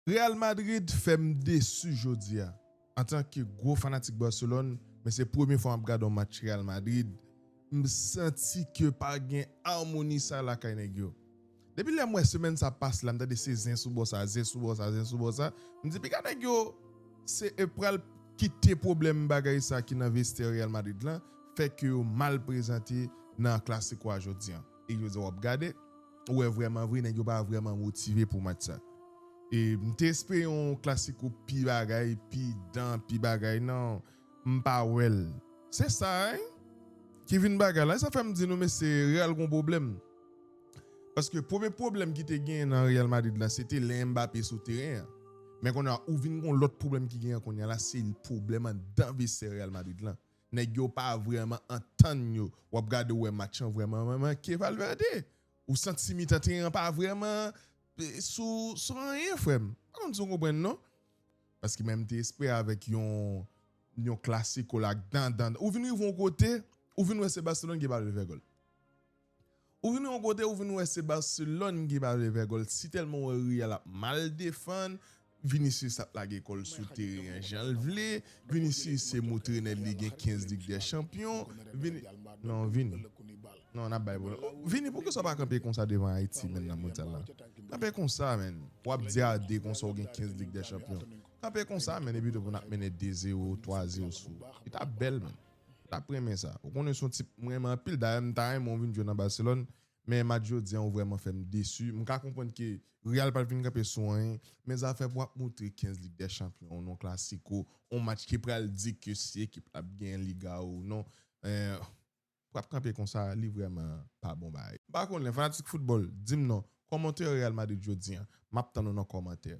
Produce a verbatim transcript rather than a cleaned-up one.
Real Madrid fè m desi jodi a. Antanke gwo fanatik Barcelone, men se premye fwa m ap gade yon match Real Madrid. M santi ke pa gen amoni sa lakay nèg yo. Depi lè m wè semèn sa pase la, m tande se zen sou bò sa, zen sou bò sa, zen sou bò sa. M di, piga nèg yo, se e pral kite pwoblèm bagay sa ki nan vestè Real Madrid lan, fè ke yo mal prezante nan Clasico a jodi a. E jodi a w ap gade, ou wè vrèman vre, nèg yo pa vrèman motive pou match sa. E m te espere yon Clasico pi bagay, pi dan, pi bagay, non, m pa wè l. Se sa, hein, ki vin bagay la. E sa fè m di nou, mesye, Real gon pwoblèm. Paske premye pwoblèm ki te genyen nan Real Madrid la, se te lè Mbappé sou teren an. Men kounye a, ou vin gon lòt pwoblèm ki genyen kounye a la, se pwoblèm anndan vestè Real Madrid lan. Nèg yo pa vrèman antann yo. W ap gade, w wè match lan vrèman manke Valverde. Ou santi mitan teren an pa vrèman, eh, sou, sou anyen, frè m. Pa konn si w konprann, non. Paske menm te espere avèk yon, yon Clasico la, dan, dan, ou vin rive yon kote, ou vin wè se Barcelone ki pa vle fè gòl. Ou vin yon kote, ou vin wè se Barcelone ki pa vle fè gòl. Si tèlman wè Real ap mal defann, Vinicius ap lage kò l sou teren an jan l vle. Vinicius se mou trenè l, li gen kenz Lig dè Chanpyon. Vini, non, Vini. Non, n ap bay pwoblèm. Vini, poukisa w pa kanpe konsa devan Ayiti, menn, nan mondyal la? Kanpe konsa, menn. W ap di a de konsa w gen kenz Lig dè Chanpyon. Kanpe konsa, menn, epi tou pou n ap mennen de zewo, twa zewo sou ou. Li t ap bèl, menn. T ap renmen sa. Ou konnen se yon tip m renmen anpil. Dayè, m ta renmen w vin jwe nan Barcelone. Men match jodi a, ou vrèman fè m desi. M ka konprann ke Real pa t vin kanpe sou anyen. Men zafè pou w ap moutre kenz Lig dè Chanpyon, yon Clasico, yon match ki pral di ke si ekip la ap genyen Liga ou non. Eh, pou w ap kanpe konsa, li vrèman pa bon bagay. M pa konnen, fanatik foutbòl, di m non. Kòmantè Real Madrid jodi a. M ap tann ou nan kòmantè.